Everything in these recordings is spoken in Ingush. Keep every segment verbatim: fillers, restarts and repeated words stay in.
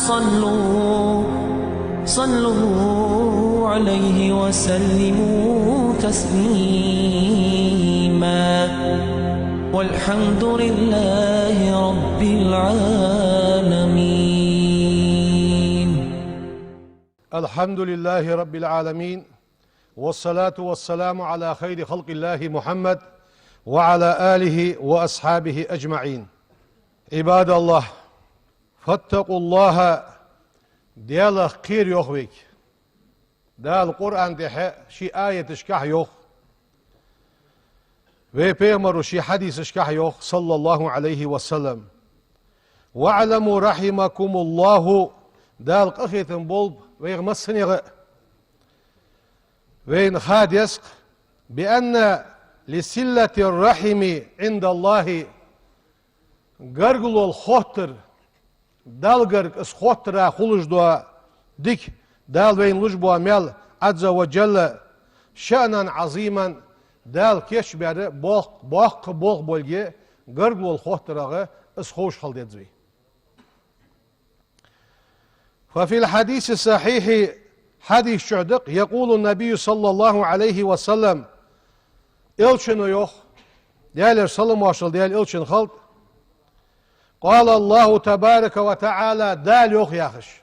صلوا، صلوا عليه وسلموا تسليما. والحمد لله رب العالمين. الحمد لله رب العالمين، والصلاة والسلام على خير خلق الله محمد وعلى آله وأصحابه أجمعين. عباد الله، فاتقوا الله. Даьлах кхера, йоах вайга. Дала Къуръан тӀа ший аяташка йоах. Вай пайхамара ший хьадисашка йоах, صلى الله عليه وسلم. واعلموا رحمكم الله. Дала къахетам болба вайх массанега а. Вайна ха деза-кх, بأن لصلة الرحم عند الله. Гаргалол хоттар, Далла гарга из хоттара хулаш дола дика, Дала вайна луш бола маьл, عز وجل، شأنا عظيما, Дала кийчбаьр боккха, боккха болх болга, гаргалол хоттарах из ховш хила деза вай. ففي الحديث الصحيح, хьадис чу да-кх, يقول النبي صلى الله عليه وسلم, Элчано йоах, Даьлера салам-моаршал Даьла Элчанна хилда: قال الله تبارك وتعالى, Дала йоах яхаш.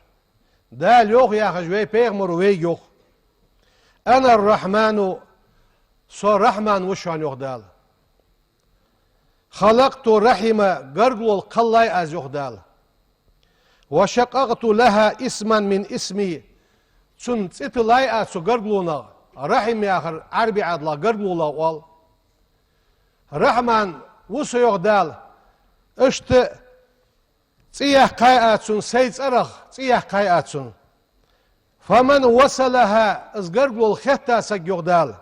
Дала йоах яхаш вай пайхамара вайга йоах: أنا الرحمن, со Рахьман ва шоана, йоах Дала. خلقت الرحم, гаргалол кхеллай аз, йоах Дала. وشققت لها اسما من اسمي, цун цӀи тиллай аз цу гаргалонах, Рахьим яхар Ӏарбий Ӏаьдалах гаргалолах оал. Рахьман ва со, йоах Дала, иштта цӀи яьккхай аз цун сай цӀерах, цӀи яьккхай аз цун. فمن وصلها, из гаргалол хетта саг, йоах Дала,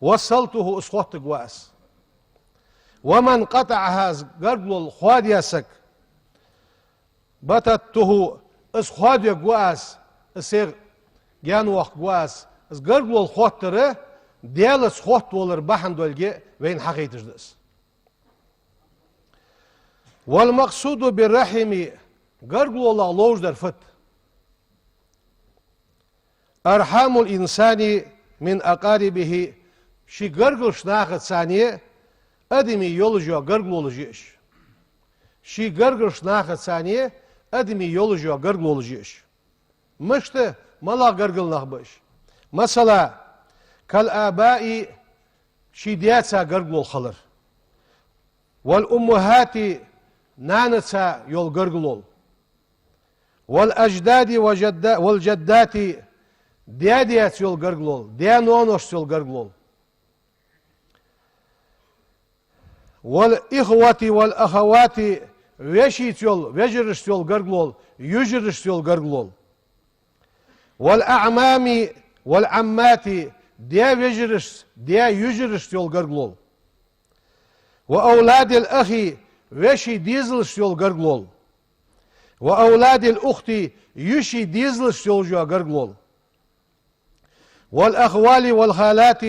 وصلته, из хоттаргва аз. ومن قطعها, из гаргалол хоадаь саг, بترته, из хоадергва аз, из сай гаьнавоаккхаргва аз. Из гаргалол хоттар Даьлаца хоттавалар бахьан долга вайна хьахайташ да из. والمقصود بالرحم, гаргалолах ловш дар фуд? أرحام الإنسان من أقاربه, ший гаргарча нахаца цхьана, адама йолаш йола гаргалолаш я уж. Ший гаргарча нахаца цхьана, адама йолаш йола гаргалолаш я уж. Мишта, малагӀа гаргара нах ба уж? Масала, كالآباء, ший даьца гаргалол хилар. والأمهات, нанаца йола гаргалол. والأجداد والجد-, والجدات, даь-даьца йола гаргалол, даь-ноаношца йола гаргалол. والإخوة والأخوات, вешийца йола, вежарашца йола гаргалол, йижарашца йола гаргалол. والأعمام والعمات, даь-вежарашца, даь-йижарашца йола гаргалол. وأولاد الأخ, веший дезалашца йола гаргалол. وأولاد الأخت, йиший дезалашца йолаш йола гаргалол. والأخوال والخالات,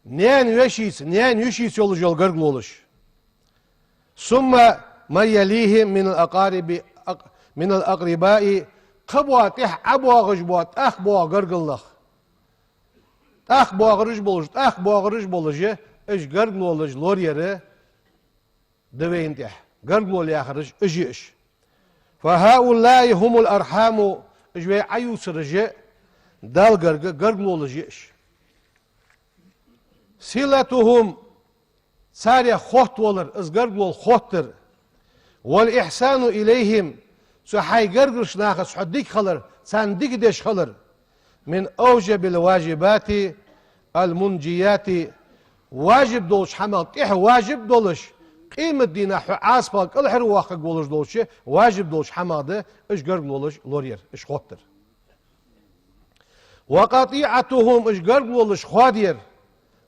наьна вешийца, наьна йишийца йолаш йола гаргалолаш. ثم من يليهم من الأقارب، من الأقرباء, кхыбола тӀехьа ӀобоагӀаш бола, тӀаккха боагӀа гаргара нах. ТӀаккха боагӀараш болаш, тӀаккха боагӀараш болаш, уж гаргалолаш лораяр да вайна тӀехьа. Гаргалол яхараш уж я уж. فهؤلاء هم الأرحام, уж вай Ӏоювцараш Далла гарга гаргалолаш я уж. صلتهم, царех хоттавалар, из гаргалол хоттар. والإحسان إليهم, цу хьай гаргарча нахаца хьо дика хилар, царна дика деш хилар. من أوجب الواجبات المنجيات, важиб долча хӀамах, тӀехьа важиб долаш, къематдийнахьа хьо Ӏазапах кӀалхарвоаккхаргволаш долча важиб долча хӀамах да уж гаргалолаш лораяр, уж хоттар. وقطيعتهم, уж гаргалолаш хоадаер,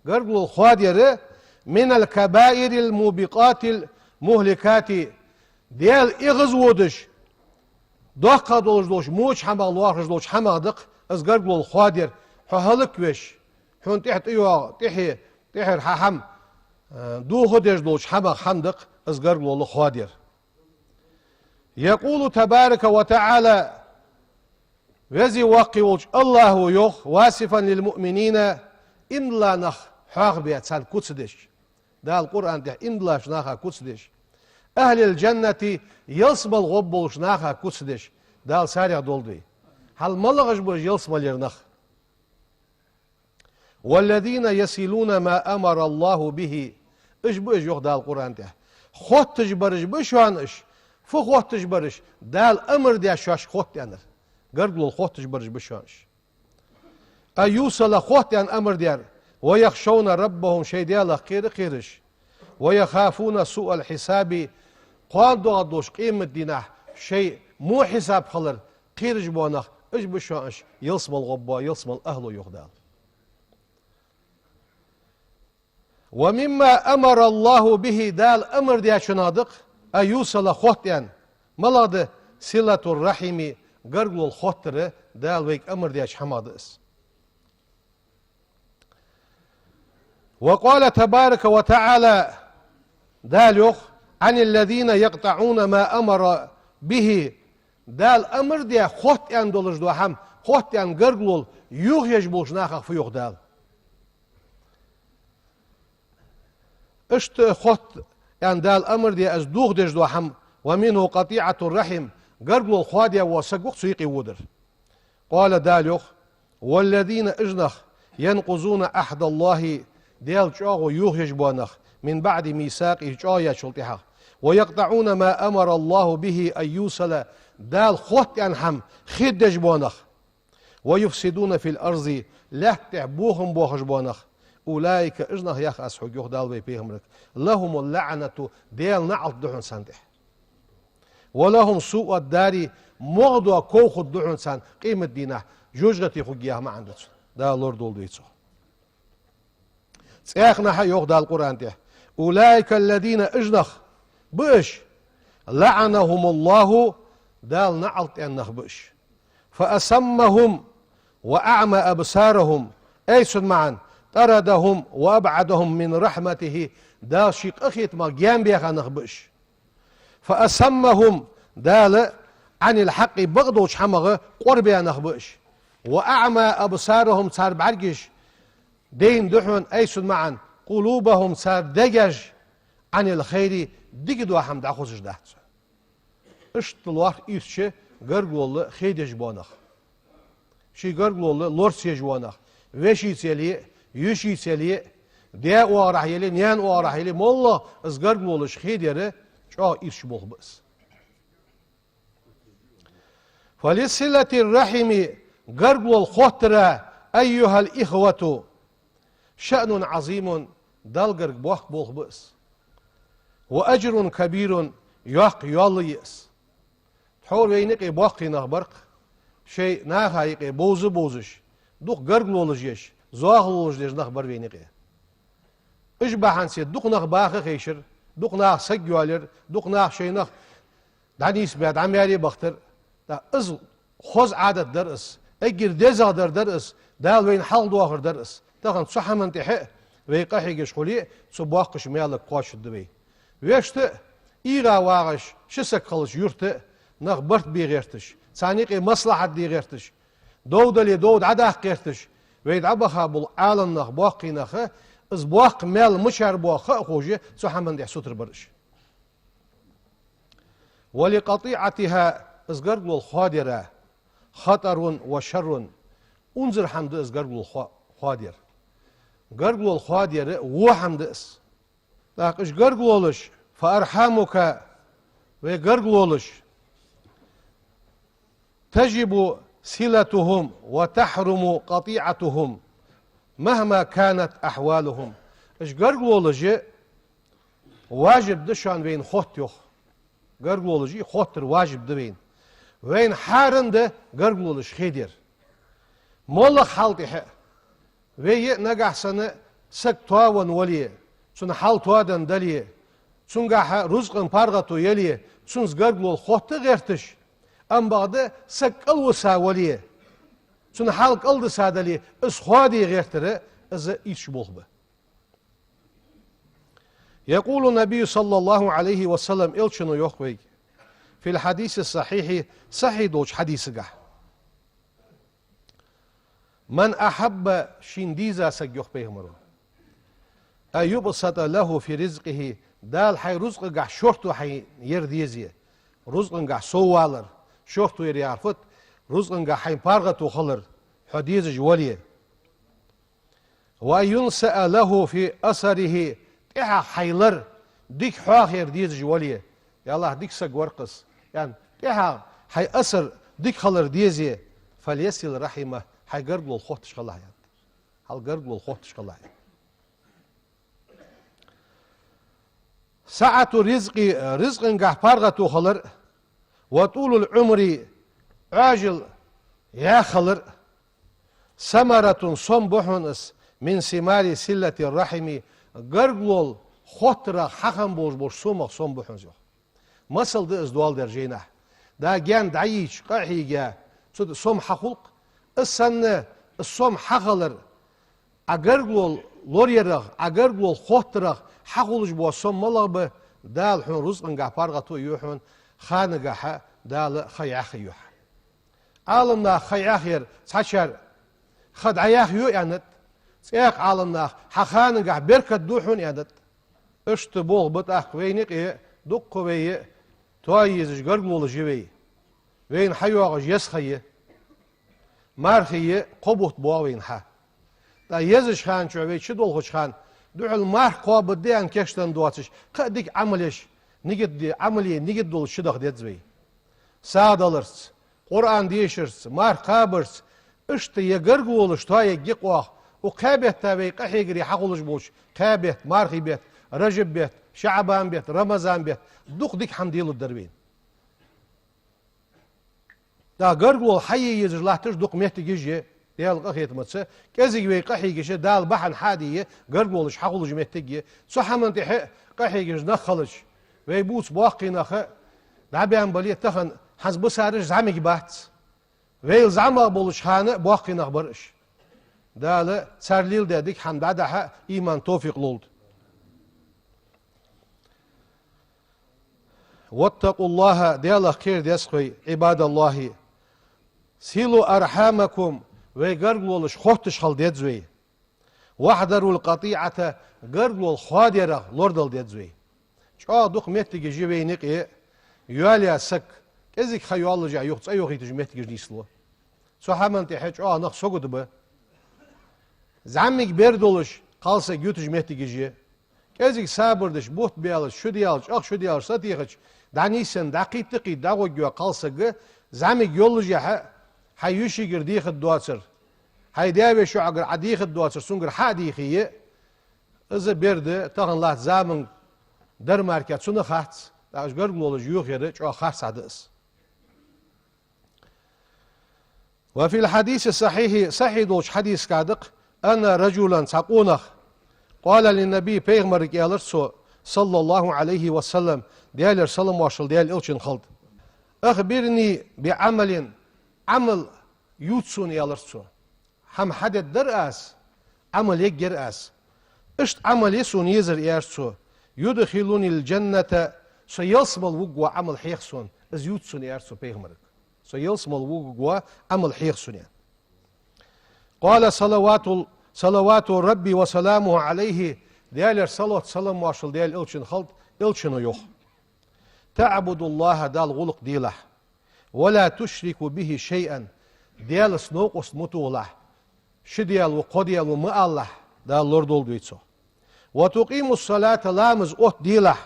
гаргалол хоадаер, من الكبائر الموبقات المهلكات, Даьла эгӀазводаш, доккхагӀа долаш долча воча хӀамах лоархӀаш долча хӀамах да-кх из гаргалол хоадаер, хьо хӀалаквеш, хьона тӀехьа тӀайоагӀа, тӀехье, тӀехьара хьа хӀама, э, дохадеш долча хӀамах хӀама да-кх из гаргалол хоадаер. يقول تبارك وتعالى, Веза-Воккха волча АллахӀа йоах, واصفا للمؤمنين, иман дилла нах хьоахабе, царна куц деш. Дала Къуръан тӀа иман диллача наха куц деш. أهل الجنة, ялсмала гӀоргболча наха куц деш. Дала царех долда вай. Хьал малагӀаш ба уж ялсмалера нах? والذين يصلون ما أمر الله به. Уж ба уж, йоах Дала Къуръан тӀа. Хотташ бараш ба шоана уж. Фу хотташ бараш? Дала амар даь шоашка хотта аьннар. Гаргало хотташ бараш ба шоана уж. أن يوصل, хотта аьнна амар даьр. ويخشون ربهم, шоай Даьлах кхера кхераш. ويخافون سوء الحساب, кхоана доагӀаш долча къематдийнахьа шоай во хьисаб хилар кхераш бола нах, уж ба шоана уж, ялсмала гӀоргбола, ялсмален ахӀло, йоах Дала. ومما أمر الله به, Дала амар даьчунах да-кх, أن يوصل, хотта аьнна. МалагӀа да? صلة الرحم, гаргало хоттар Дала вайга амар даьча хӀамах да из. وقال تبارك وتعالى, Дала йоах: عن الذين يقطعون ما أمر به. Дала амар даь, хотта аьнна долаш дола хӀама, хотта аьнна гаргало йохаеш болча нахах фу йоах Дала? Иштта хотта аьнна Дала амар даь, из дохадеш дола хӀама, ومنه قطيعة الرحم, гаргало хоадаь вола саг ва-кх цу юкъе водар. قال, Дала йоах: والذين, уж нах, ينقضون عهد الله, Даьла чӀоагӀо йохаеш бола нах, من بعد ميثاقه, чӀоагӀо яьчул тӀехьагӀа, ويقطعون ما أمر الله به أن يوصل, Дала хотта аьнна хӀама хедадеш бола нах, ويفسدون في الأرض, лаьтта тӀа бохам бохаш бола нах, أولئك, уж нах, йоах аз хьога, йоах Дала вай пайхамарга, لهم اللعنة, Даьла наӀалт да хьона царна тӀа. ولهم سوء الدار, могӀа дола ков хургда хьона царна къематдийнахьа, жожагӀате хургья яха маӀан да цун. Дала лорадолда вай цох. ЦӀаькха а йоах Дала Къуръан тӀа: أولئك الذين, уж нах ба уж, لعنهم الله, Дала наӀалт аьнна нах ба уж. فأصمهم وأعمى أبصارهم, ай цун маӀан, طردهم وأبعدهم من رحمته, Дала ший къахетамах гаьнабаьха нах ба уж. فأصمهم, Дала, عن الحق, бакъдолча хӀамах къорабаь нах ба уж. وأعمى أبصارهم, цар бӀаргаш дайна да хьона, ай цун маӀан, قلوبهم, цар дегаш, عن الخير, дика дола хӀама дӀахозаш дац. Иштта лоархӀ ийрча гаргало хедеш бола нах. Ший гаргало лорацаеш вола нах. Вешийца яле а, йишийца яле а, даь оагӀорахьа яле а, наьна оагӀорахьа яле а, моллагӀа из гаргалонаш хедар чӀоагӀа ийрча болх ба из. فلصلة الرحم, гаргало хоттара, أيها الإخوة, شأن عظيم, Далла гарга боккха болх ба из. وأجر كبير, йоккха ял я из. Тхьовра вайна юкъе боккхий нах бар-кх, шоай наха юкъе бовза бовзаш, дукха гаргалонаш еш, зоахалолаш деш нах бар вайна юкъе. Уж бахьанце дукха нах баха хайшар, дукха наха саг йоалаяр, дукха наха шоай нах дӀанийсбаь, дӀа маьре бахийтар. ТӀаккха из хоза Ӏадат дар из, эггара дезагӀдар дар из, Дала вайна хьалхадоахар дар из. Тахан цу хӀаман тӀехьа а вай къахьегаш хуле а, цу боккхача маьлага кхоачаргда вай. Вешта а, эгӀа вагӀаш, ши саг хилча юрта а, нах барт бе гӀерташ, царна юкъе маслахьат де гӀерташ, дов дале дов дӀадаккха гӀерташ, вай дӀабаха бола Ӏаламнах, боккхий нах, из боккха маьл мичара боагӀа ха а ховш, цу хӀаман тӀехьа сутара бар уж. ولقطيعتها, из гаргало хоадар, خطر وشر, унзара хӀама да из гаргало хо-, хоадар. Гаргало хоадар во хӀама да из. ТӀаккха уж гаргалонаш, فأرحامك, вай гаргалонаш, تجب صلتهم وتحرم قطيعتهم مهما كانت أحوالهم. Уж гаргалонаш важиб да шоана вайна хотта, йоах. Гаргалонаш хоттар важиб да вайна. Вайна хьарам да гаргалонаш хедар. МоллагӀа хьал тӀехьа а. Вай а нагахьа санна саг тоавенна вале, цун хьал тоаденна дале, цунгахьа рузкъан паргӀато яле, цунца гаргало хотта гӀерташ, амма бакъда саг кӀалвиса вале, цун хьал кӀалдиса дале, из хоаде гӀертар, из ийрча болх ба. يقول النبي صلى الله عليه وسلم, Элчано йоах вайга: في الحديث الصحيح, сахьихь долча хьадисагахь: «من أحب», шийна деза саг, йоах пайхамаро, «أن يبسط له في رزقه», Дала хьай рузкъагахь шортта хьайна яр дезе. Рузкъангахь соввалар, шортта яр яхар фуд, рузкъангахь хьайна паргӀато хилар хьо дезаш вале. «وأن ينسأ له في أثره», тӀехьагӀа хьай лар дика хьоахаяр дезаш вале. Я АллахӀ, дика саг вар-кх из, аьнна, тӀехьагӀа хьай асар дика хилар дезе. «فليصل رحمه», хьай гаргало хотташ хилалахь, аьннад. Хьай гаргало хотташ хилалахь, аьннад. «سعة الرزق», рузкъангахь паргӀато хилар, «وطول العمر», Ӏоажал яха хилар, «ثمرة», сом ба хьона из, «من ثمار صلة الرحم», гаргало хоттарах хьахам болаш болча сомах сом ба хьона из, йоах. Масал да из доаладаьр жайнахь. Да гаьна дӀайийча къахьийга, цу тӀа сом хьахул-кх, из санна из сом хьахилар, Ӏа гаргало лоръярах, Ӏа гаргало хоттарах хьахулаш бола сом малагӀа ба? Дала хьона рузкъангахь паргӀато ю хьона, ханагахьа Дала ха яхъю хьа. Ӏаламнаха ха яхъяр, цхьачар ха дӀаяхъю аьннад, цхьаькха Ӏаламнаха хьа ханагахь беркат ду хьона аьннад. Иштта болх ба тӀаккха вайна юкъе, дуккха вай тоае езаш гаргалолаш я вай. Вайна хьайоагӀаш еза ха я, мархий я, кхо бутт боагӀа вайна хьа. ТӀаккха езача хана чу вай чудолхача хана духьал марха кхоабаргда аьнна кийчденна доацаш, кхы а дика Ӏамал еш, нигат де, Ӏамале нигат долаш чудаха деза вай. СагӀа даларца, Къуръан дешарца, марха кхабарца, иштта ер гаргалолаш тоаергья-кх оаха. Укх кхаь бетта вай къахьегаре хьахулаш болча кхаь бетта, мархий бетта, Ражаб бетта, ШаӀбан бетта, Рамазан бетта дукха дика хӀама делургдар вайна. ТӀаккха гаргалол хьае езаш латташ дукха моттигаш я, Даьла къахетамца, кӀезига вай къахьегаш, Дала бахьан хьа а дийя, гаргалолаш хьахулаш моттиг я. Цу хӀаман тӀехьа къахьегаш нах хилча, вай бувца боккхий нах дӀабаьнна бале, тахан хӀанз бисараш зӀамига бац. Вайл зӀамагӀа болча хана боккхий нах бар уж. Дала цар леладаь дика хӀама дӀадахьа иман, товфикъ лолда. «واتقوا الله», Даьлах кхера деза-кх вай, «عباد الله. صلوا أرحامكم», вай гаргалолаш хотташ хила деза вай. «واحذروا القطيعة», гаргалол хоадарах лорадала деза вай. ЧӀоагӀа дукха моттигаш я вайна юкъе, йоалаяь саг кӀезига ха йоаллашехь юха цӀа йохийташ моттигаш нийслу. Цу хӀаман тӀехьа чӀоагӀа нах сагота ба. ЗӀамига бер долаш кхалсаг юташ моттигаш я. КӀезига сабар деш, бутт баьлча, шу даьлча, ах шу даьлча, сатехача, дӀанийсъенна, дӀакхийтта-кхийтта дӀагӀоргйола кхалсаг, зӀамига йоллашехь, хьай йишийгара дехаргдоацар, хьай даь-вешийгара Ӏа дехаргдоацар цунгара хьа а дийхе, из бер да тахан латта заман дар мара цунах хац, тӀаккха уж гаргалолаш йохаяр чӀоагӀа харцахьа да из. «وفي الحديث الصحيح», сахьихь долча хьадисагахь да-кх: «أن رجلا», цхьа къонах, «قال للنبي», пайхамарга аьлар цо, «صلى الله عليه وسلم», Даьлера салам-моаршал Даьла элчанна хилда: «أخبرني بعمل», Ӏамал ювца сона, аьлар цо. ХӀама хьадергдар аз, Ӏамал ергьяр аз. Иштта Ӏамал я сона езар, аьлар цо, «يدخلني الجنة», со ялсмала вугаргвола Ӏамал хьех сона, из ювца сона, аьлар цо пайхамарга. Со ялсмала вугаргвола Ӏамал хьех сона, аьнна. «قال صلوات، صلوات ربي وسلامه عليه», Даьлера салот-салам-моаршал Даьла элчанна хилда, элчано йоах: «تعبد الله», Далла гӀулакх делахь, «ولا تشرك به شيئا», Даьлаца новкъост ма тохалахь, ши даьла ва, кхо даьла ва ма алалахь, Дала лорадолда вай цох. «وتقيم الصلاة», ламаз оттаделахь,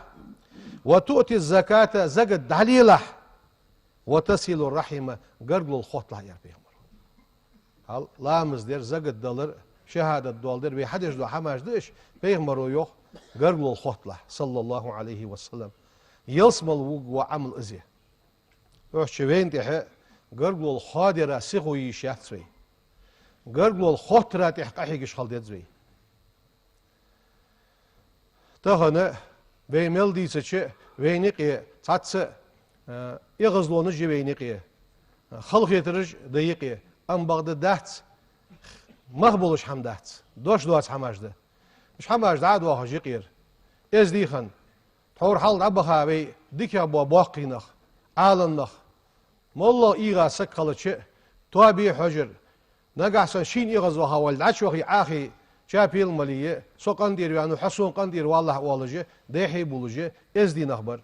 «وتؤتي الزكاة», закат дӀалелахь, «وتصل الرحم», гаргалол хотталахь, аьлар пайхамаро. Хьал, ламаз дар, закат далар, шахӀадат доаладар, вай хьадеш дола хӀамаш да уж, пайхамаро йоах, гаргалол хотталахь, صلى الله عليه وسلم. Ялсмала вугаргвола Ӏамал из я. Иштта вайна тӀехьа гаргалол хоадара сихо йиш яц вай. Гаргалол хоттара тӀехьа къахьегаш хила деза вай. Тахан вай мел дийцача, вайна юкъе цхьацца, э, эгӀазлонаш я вайна юкъе, халахетараш да юкъе, амма бакъда дац, мах болаш хӀама дац, дош доаца хӀамаш да. Уж хӀамаш дӀа а доахаш юкъера, эздий хинна, тхьовра хьалха дӀабаха вай дикагӀа бола боккхий нах, Ӏалам нах. МоллагӀа эгӀа саг хилча а, тоабе хьожар. Нагахь санна шийна эгӀазваха вале, дӀачувахе Ӏахе, чапел мале, со къинтӀера ваьннав, хьо сона къинтӀера валалахь оалаш, дехьа а булаш, эздий нах бар.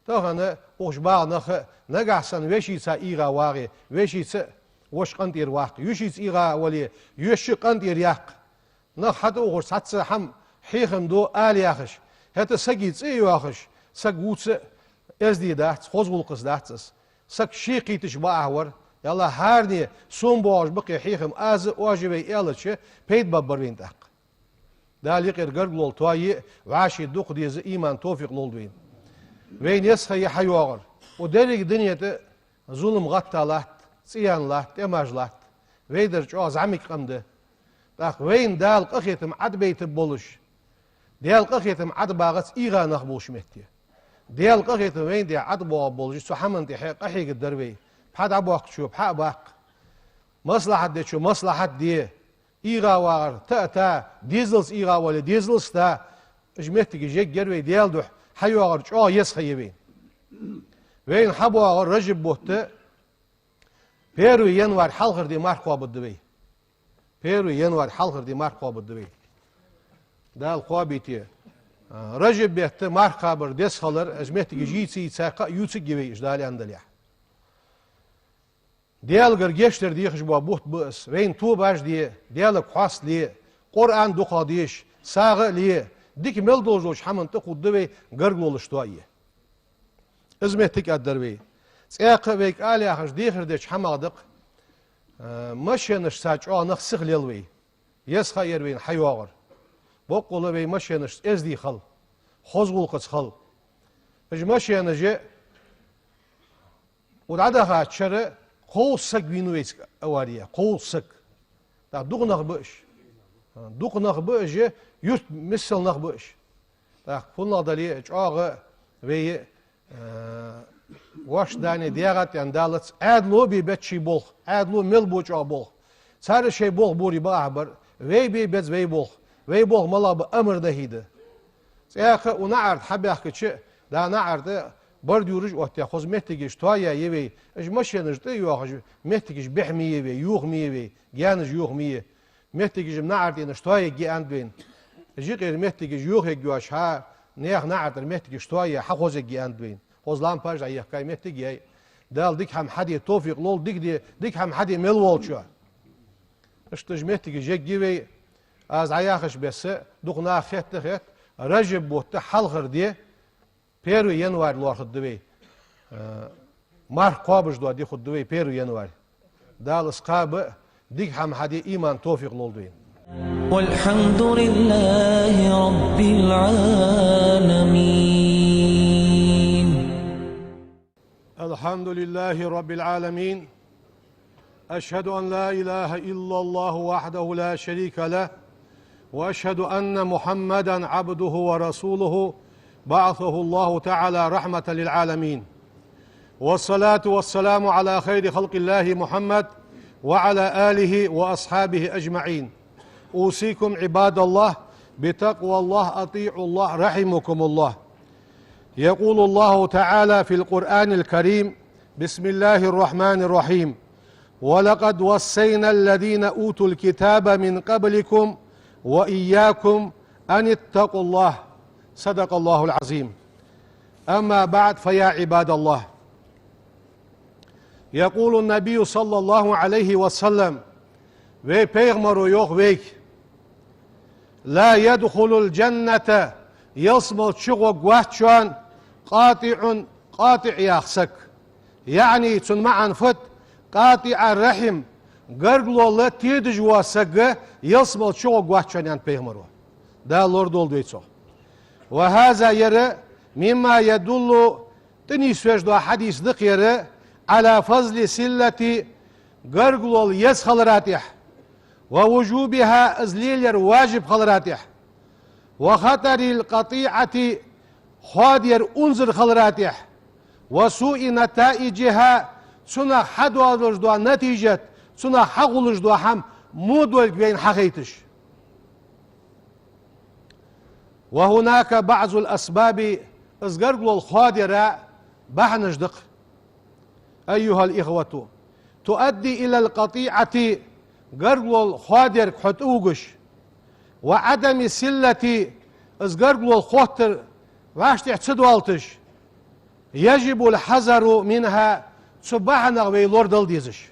Тахан укхаза багӀа нах а, нагахь санна вешийца эгӀа вагӀе, вешийца а воша къинтӀера ваккха. Йишийца эгӀа вале, йиша а къинтӀера яккха. Нах хьатӀаухаш цхьацца хӀама хьехам ду ала яхаш, хӀаьта сага цӀи а йоахаш, саг вувца а эздий дац, хоза гӀулакхаца дац из. Саг ше кхийтача бакъахьа вар, ялла хӀаране сона боагӀаш ба-кх ер хьехам аз а, оаш а вай аьлча, пайда баргбар вайна тӀаккха. Дала юкъера гаргало тоае а, вӀаший дукха дезе иман, товфикъ лолда вайна. Вайна еза ха я хьайоагӀар. Укх деррига дунен тӀа зулам гӀатта латт, цӀен латт, тӀемаш латт. Вай дар чӀоагӀа зӀамига къам да. ТӀаккха вайна Дала къахетам Ӏад байтаргболаш, Даьла къахетам Ӏад багӀац эгӀа нах болча метте. Даьла къахетам вайна дегӀа Ӏад боагӀаргболаш я, цу хӀаман тӀехьа къахьегаргдар вай. Пхьа дӀабоаккхачо пхьа а баккха. Маслахьат дечо маслахьат де. ЭгӀа вагӀар та а та, дезалца эгӀа вале, дезалца та, уж моттигаш ергьяр вай Даьла духьа, хьайоагӀар чӀоагӀа еза ха я вайна. Вайна хьабоагӀа Ражаб бутт, первый январь хьалхара ди марха кхоабаргда вай. Первый январь хьалхара ди марха кхоабаргда вай. Дала кхоабийте. А, Ражаб бетта марха кхабар деза хилар, уж моттигаш йийца-йийца кхы а ювцаргья вай, уж Дала аьнна далехь. Даьлагара гешт дар дехаш бола бутт ба из. Вайна тобаш де, Даьлага хьост ле, Къуръан дукхагӀа деша, сагӀа а ле, дика мел долаш долча хӀаман тӀа кхувргда вай, гаргалонаш тоае. Из моттиг а дар вай. ЦӀаькха а вайга ала яхаш дехар деча хӀамах да-кх, а, машенашца чӀоагӀа нах сиха лел вай. Еза ха я ер вайна хьайоагӀар. Боккъала вай машенашца эздий хила, хоза гӀулакхаца хила. Уж машенаш а Укх дӀадахача шера кховзткъа саг вийнав вайцига аварие, кховзткъа саг. ТӀаккха дукха нах ба уж. Дукха нах ба уж, юрта миссел нах ба уж. ТӀаккха фуннагӀа дале а чӀоагӀа вай, э, воаш дани дегӀа тӀен далац, Ӏаьдало бе беза ший болх, Ӏаьдало мел бу чӀоагӀа болх. Цар шоай болх буре бакъахьа бар, вай бе беза вай болх, вай болх малагӀа ба, амар нахьи да. ЦӀаькха а укх наӀарга хьабаьхкача, да наӀарга тӀа бард юраж оттаяь, хоза моттигаш тоаяь я вай, уж машенаш тӀа а йоахаш, моттигаш бехке ма е вай, йоха ма е вай, гаьнаш йоха ма е. Моттигаш-м наӀар тӀенаш тоаергья аьннад вайна. Уж юкъера моттигаш йохаергйоацаш хьа, наьха наӀар тӀара моттигаш тоаяь хьахозаргья аьннад вайна. Хоза лампаш дӀаяхкай, моттиг яй. Дала дика хӀама хьаде товфикъ лолда, дика де, дика хӀама хьаде мел волчоа. Иштта уж моттигаш ергья вай, аз дӀаяхача беса, дукха наха хетта а хет, Ражаб бутт хьалхара ди, первый январь лоархӀаргда вай. Э, марха кхоабаш дола ди хургда вай первый январь. Дала из кхаба, дика хӀама хьаде иман, товфикъ лолда вайна. والحمد لله رب العالمين. الحمد لله رب العالمين. أشهد أن لا إله إلا الله وحده لا شريك له، وأشهد أن محمدا عبده ورسوله، بعثه الله تعالى رحمة للعالمين. والصلاة والسلام على خير خلق الله محمد وعلى آله وأصحابه أجمعين. أوصيكم عباد الله بتقوى الله، أطيعوا الله رحمكم الله. يقول الله تعالى في القرآن الكريم: بسم الله الرحمن الرحيم: ولقد وصينا الذين أوتوا الكتاب من قبلكم وإياكم أن اتقوا الله. صدق الله العظيم. أما بعد، فيا عباد الله، يقول النبي صلى الله عليه وسلم, вай пайхамаро йоах вайга: لا يدخل الجنة, ялсмала чу гӀоргвац шоана, قاطع, قاطع яха саг. يعني, цун маӀан фуд: قاطع الرحم, гаргало тедаш вола саг ялсмала чу гӀоргвац шоана, аьннад пайхамаро. Дала лорадолда вай цох. وهذا, ер, مما يدل, тӀанийсвеш дола хьадис да-кх ер, على فضل الصلة, гаргало еза хилара тӀехьа, ووجوبها, из лелаяр важиб хилара тӀехьа, وخطر القطيعة, хоадаяр унзара хилара тӀехьа, وسوء نتائجها, цунах хьадоалаш дола натижат, цунах хьахулаш дола хӀама во долга вайна хьахайташ. وهناك بعض الأسباب, из гаргало хоадаяра бахьанаш да-кх. أيها الإخوة، تؤدي إلى القطيعة, гаргалол хоадерга хьо тӀавугаш, وعدم الصلة, из гаргалол хоттар вӀаштӀехьа ца доалийташ, يجب الحذر منها, цу бахьанех вай лорадала дезаш.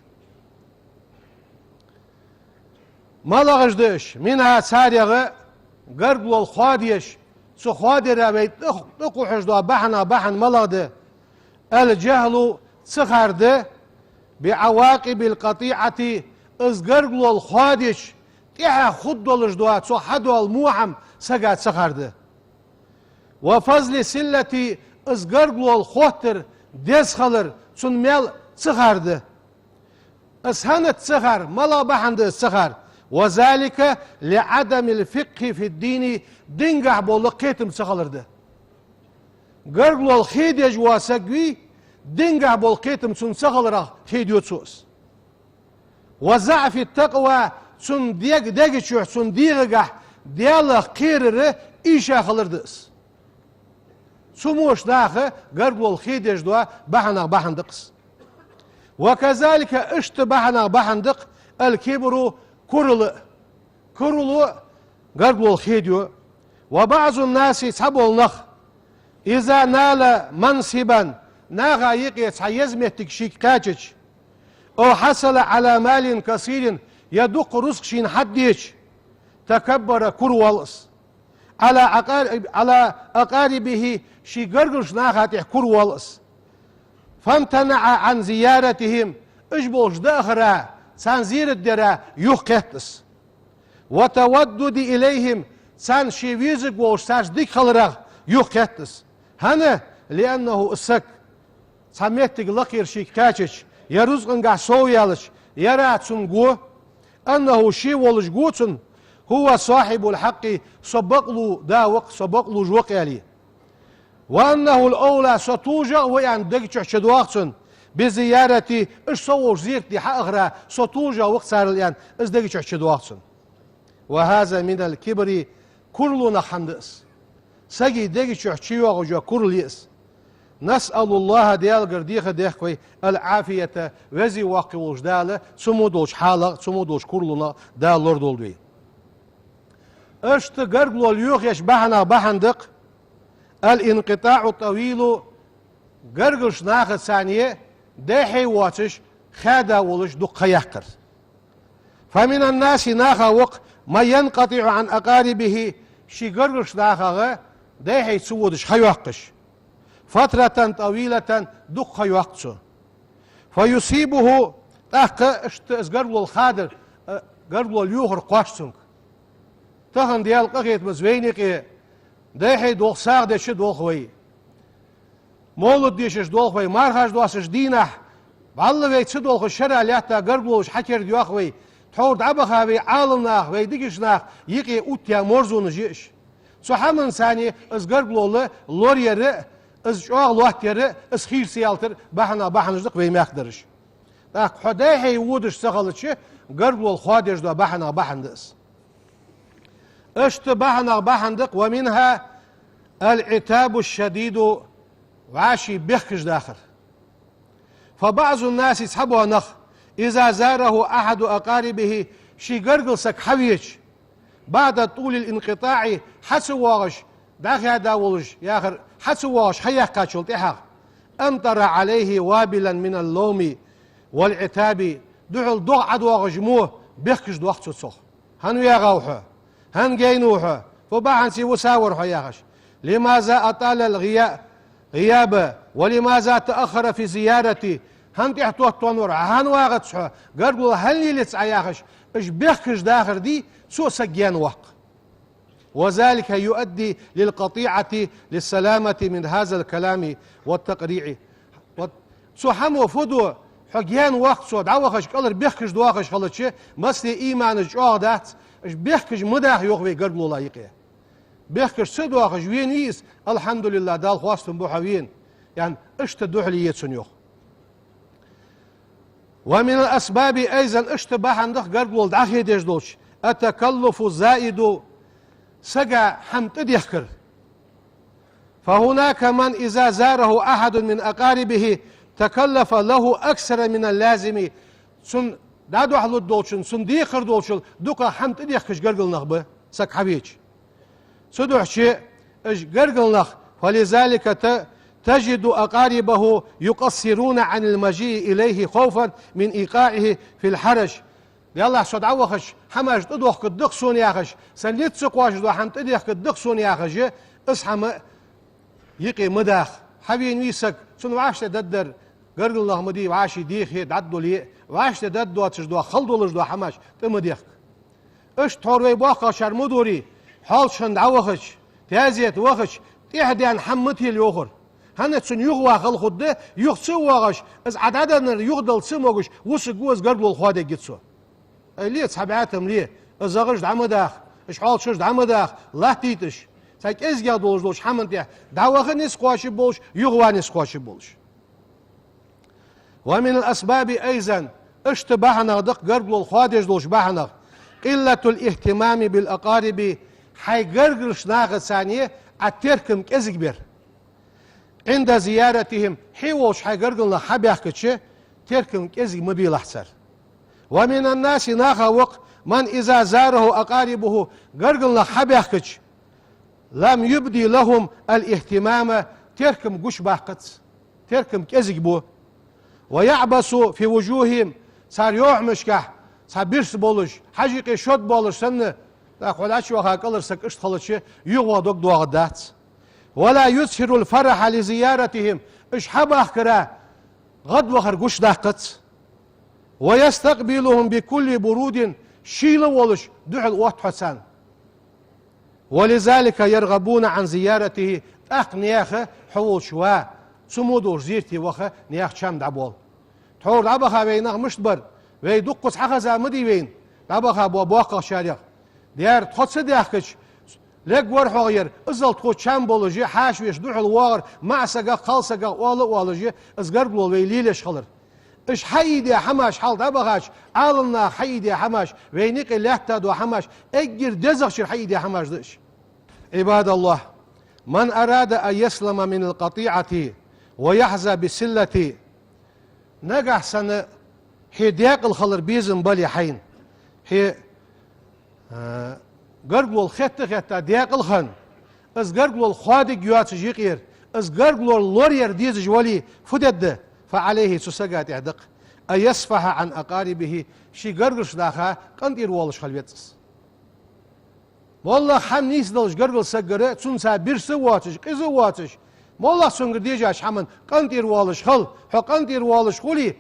МалагӀаш да уж? منها, царех, гаргалол хоадеш, цу хоадара вай тӀа-, тӀакхухьаш дола бахьанех бахьан малагӀа да? الجهل, ца хар да, بعواقب القطيعة, из гаргалол хоадеча тӀехьа хургдолаш дола, цо хьадоала во хӀама сага ца хар да. وفضل الصلة, из гаргалол хоттар деза хилар, цун маьл ца хар да. Из хӀана да ца хар, малагӀа бахьан да из ца хар? وذلك لعدم الفقه في الدين, дингахь бола кхетам ца хилар да. Гаргалол хедеш вола саг вий, дингахь бола кхетам цун ца хиларах хедайо цо из. وضعف التقوى, цун дег-, дега чухь, цун дегӀагахь Далах кхерар ийша хилар да из. Цу мо ши наха гаргалол хедеш дола бахьанех бахьан да-кх из. وكذلك, иштта бахьанех бахьан да-кх الكبر, курал а. Курал а гаргалол хедайо. وبعض الناس, цхьабола нах, إذا نال منصبا, наха юкъе цхьа еза моттиг шийга кхаьчача, أو حصل على مال كثير, е дукха рузкъа шийна хьадеча, تكبر, кура воал из. على أقار-، على أقاربه, ший гаргарча наха тӀехьа кура воал из. فامتنع عن زيارتهم, уж болча даахара, царна зерат дара юхакхет из. والتودد إليهم, царна ше везаргволаш, царца дика хиларах юхакхет из. ХӀана? لأنه, из саг, цхьа моттиг лакхера шийга кхаьчача, е рузкъангахь сов яьлча, яра цунна го, أنه, ше волаш го цунна, هو صاحب الحق, со бакълув да ва-кх, со бакълувш ва-кх аьле. وأنه الأولى, со тулжагӀа ва аьнна дега чухь чудоагӀа цунна, بزيارتي, уж со волча зерат де хьаахара со тулжагӀа ва-кх царел аьнна, из дега чухь чудоагӀа цунна. وهذا من الكبر, куралонах хӀама да из. Сага дега чухь чуйоагӀаш йола курал я из. نسأل الله, Даьлагара дехар дехк вай, العافية, веза-воккха волча Дала цу мо долча хьалах, цу мо долча куралонах Дала лорадолда вай. Иштта гаргалол йохаеш бахьанех бахьан да-кх الانقطاع الطويل, гаргарча нахаца цхьана дехьа воацаш, хаьда волаш дукха ха яккхар. فمن الناس, наха ва-кх, من ينقطع عن أقاربه, ший гаргарча нахах дехьа ца водаш ха йоаккхаш. فترة طويلة, дукха ха йоаккх цо. فيصيبه, тӀаккха иштта из гаргалол хадар, э, гаргалол йохар кхоач цунга. Тахан Даьла къахетамца вайна юкъе дехьа долх, сагӀа деш долх вай. Мовлат дешаш долх вай, мархаш доасташ дийнахьа, вӀалла вай ца долхаш шера лаьтта гаргалонаш хьакердайоах вай, тхьовра дӀабаха вай Ӏаламнах, вай дикача наха юкъе оттаяь марзонаш я уж. Цу хӀаманца цхьана из гаргалол лораяр а, из чӀоагӀа лоаттаяр а, из хийра ца ялийтар а бахьанех бахьанаш да-кх вай мехкадараш. ТӀаккха хьо дехьа водаш ца хилча, гаргалол хоадеш дола бахьанех бахьан да из. Иштта бахьанех бахьан да-кх, ومنها العتاب الشديد, вӀаший бехкаш дахар. فبعض الناس, цхьабола нах, إذا زاره أحد أقاربه, ший гаргара саг хьавеча, بعد طول الانقطاع, хьа ца воагӀаш, дӀахаьда волаш яхар, хьа ца воагӀаш ха яьккхачул тӀехьагӀа, أمطر عليه وابلا من اللوم والعتاب, духьал догӀа ӀодоагӀаш мо бехкаш доах цо цох. ХӀана ваьгӀав хьо? ХӀана гайнав хьо? Фу бахьанца вусавар хьо яхаш. لماذا أطال الغيا-، الغياب؟ ولماذا تأخر في زيارتي؟ ХӀана тӀехьатоттавеннавар хьо? ХӀана вагӀац хьо? Гаргало хӀана лелац Ӏа яхаш, уж бехкаш дахар дий, цо саг гаьна воаккх. وذلك يؤدي للقطيعة للسلامة من هذا الكلام والتقريع. Вот цу хӀамо фу ду, хьо гаьна воаккх цо, дӀавахаш, кӀалхара бехкаш доахаш хилча, массане иманаш чӀоагӀа дац, уж бехкаш ма даха йоах вай гаргалола юкъе. Бехкаш ца доахаш вена вий из, алхьамдулиллахӀ, Далла хоастам ба хьо вена. Яъни, иштта духьале я цун йоах. ومن الأسباب أيضا, иштта бахьан да-кх гаргало дӀахедеш долча, التكلف الزائد, сага хӀама тӀадехкар. فهناك من إذا زاره أحد من أقاربه تكلف له أكثر من اللازم. Цунна дӀадухьалургдолчун, цунна декхар долчул дукха хӀама тӀадехкаш гаргара нах ба, саг хьавеча. Цудухьа уж гаргара нах, فلذلك ت-، تجد أقاربه يقصرون عن المجيء إليه خوفا من إيقاعه في الحرج. Деллахь, со дӀавахача, хӀамаш тӀадохкаргда-кх сона яхаш, са низ ца кхоачаш дола хӀама тӀадехкаргда-кх сона яхаш, из хӀама юкъе ма даха. Хьавена вий саг, цунна вӀаштӀехьа даддар гаргара нах ма дий, вӀаший дехе, дӀаддале, вӀаштӀехьа даддоацаш дола, хала долаш дола хӀамаш тӀа ма дехка. Иштта тхьовра вай боккхагӀчар ма дий, хьоалча хана дӀавахача, таьзета вахача, тӀехьа даьнна хӀама ма тела йоахар. ХӀана аьлча цунна юхаваха хала хургда, юха ца воагӀаш, из Ӏа дӀаденнар юхадала ца могаш, вусаргва из, гаргало хоадергья цо. Ай, ле, цхьа бӀаь тӀам ле, из агӀаш дӀа ма даха, уж хьоалчаш дӀа ма даха, латтийташ. Цхьа кӀезигагӀа долаш долча хӀаман тӀа дӀаваха низ кхоачаш болаш, юхаваха низ кхоачаш болаш. ومن الأسباب أيضا, иштта бахьанех да-кх гаргало хоадеш долча бахьанех, قلة الاهتمام بالأقارب, хьай гаргарча нахаца Ӏа теркам кӀезига бар. عند زيارتهم, хьо волча хьай гаргара нах хьабаьхкача, теркам кӀезига ма белахь цар. ومن الناس, наха ва-кх, من إذا زاره أقاربه, гаргара нах хьабаьхкача, لم يبد لهم الاهتمام, теркам гучабаккхац, теркам кӀезига бу. ويعبس في وجوههم, цар йохамашкахь цхьа бирса болаш, хьажа юкъе шод болаш санна, тӀаккха хьо дӀачуваха кӀалхара саг иштта хилча, юхаваха дог доагӀаргдац. ولا يظهر الفرح لزيارتهم, уж хьабахкара гӀадвахар гучадаккхац. ويستقبلهم بكل برود, шийла волаш духьалотт хьо царна. ولذلك يرغبون عن زيارته, тӀаккха наха хьо волча ва, цу мо долча зерате ваха наьха чам дӀабоал. Тхьовра дӀабаха вай нах мишта бар, вай дуккхаза хьахеза ма дий вайна, дӀабаха бола боккхагӀчарех. Дера, тхо ца даьхкача, лергвар хьогӀ ер, иззал тхоца чам болаш, хьаьша веш духьалвоагӀар, маӀа сагах, кхалсагах оала а оалаш, из гаргало вай лелаеш хилар. Уж хьаийдеш хӀамаш, хьалха дӀабахача Ӏаламнаха хьаийдеш хӀамаш, вайна юкъе лаьтта дола хӀамаш, эггара дезагӀчар хьаийдеш хӀамаш да уж. عباد الله, من أراد أن يسلم من القطيعة ويحظى بالصلة, нагахьа санна хье даькъала хилар безам бале хьайна, хье, а, гаргало хетта-хетта даькъала хинна, из гаргало хоадергйоацаш юкъера, из гаргало лораяр дезаш вале, фу дергда? فعليه, цу сага тӀехь да-кх, أن يصفح عن أقاربه, ший гаргарча наха къинтӀера воалаш хила веза из. МоллагӀа хӀама нийсденнача гаргара сагагара, цунца бирса а воацаш, къиза а воацаш, моллагӀа цунгара дезача хӀаман къинтӀера воалаш хила, хьо къинтӀера воалаш хуле,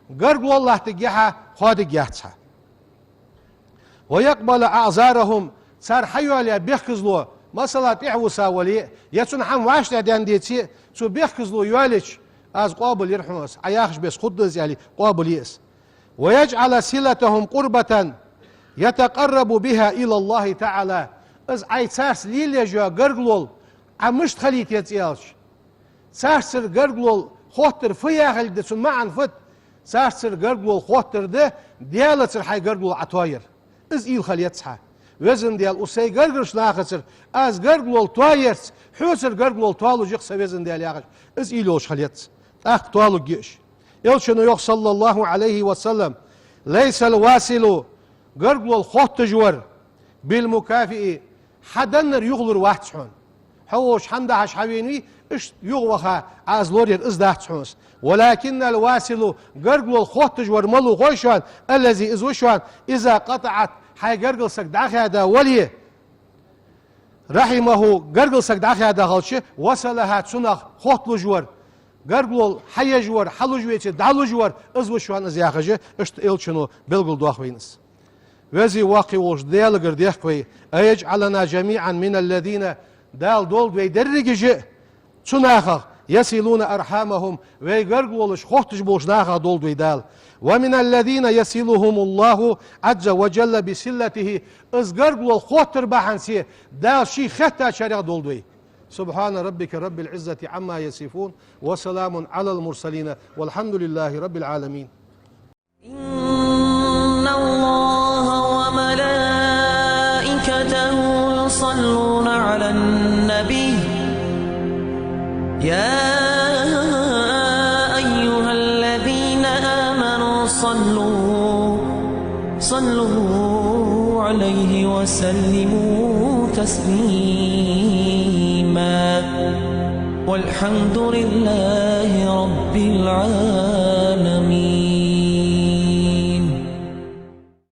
гаргало латтаргья хьа, хоадергьяц хьа. ويقبل أعذارهم, цар хьайоалаяь бехказло, масала, тӀехьа вуса вале, е цунна хӀама вӀаштӀехьа даьнна деце, цо бехказло йоалаеча, аз къоабалъяр хьона из, Ӏа яхача беса хургда из аьле, къоабалъе из. ويجعل صلتهم قربة يتقرب بها إلى الله تعالى. Из Ӏай царца лелаеш йола гаргало Ӏа мишта хилийта еза аьлча, царцара гаргало хоттар фу яхилга да, цун маӀан фуд? Царцара гаргало хоттар да, Даьлацара хьай гаргало Ӏа тоаяр. Из уйла хила еза хьа. Везан Даьла, укх сай гаргарча нахацара аз гаргало тоаярца, хьоцара гаргало тоалуш я-кх са, Везан Даьла, яхаш, из уйла йолаш хила еза. ТӀаккха тоалургья уж. Элчано йоах, صلى الله عليه وسلم: ليس الواصل, гаргало хотташ вар, بالمكافئ, хьаденнар юхалур вац хьона. Хьо волча хӀама дахьаш хьавена вий, иштта юхаваха Ӏа из лораяр, из дац хьона из. ولكن الواصل, гаргало хотташ вар малув хой шоана, الذي, из ва шоана, إذا قطعت, хьай гаргара саг дӀахаьда вале, رحمه, гаргара саг дӀахаьда хилча, وصلها, цунах хотталуш вар, гаргало хьаеш вар, хьалуш веце дӀалуш вар, из ва шоана из, яхаш, иштта Элчано белгалдоах вайна из. Веза-воккха волча Даьлагара дехк вай, أن يجعلنا جميعا من الذين, Дала долда вай дерригаш а цу нахах, يصلون أرحامهم, вай гаргалонаш хотташ болча нахах долда вай Дала. ومن الذين يصلهم الله عز وجل بصلته, из гаргало хоттар бахьанце Дала Шийх хеттачарех долда вай. سبحان ربك رب العزة عما يصفون، وسلام على المرسلين، والحمد لله رب العالمين. إن الله وملائكته يصلون على النبي. يا أيها صلوا عليه وسلموا تسليما. والحمد لله رب العالمين.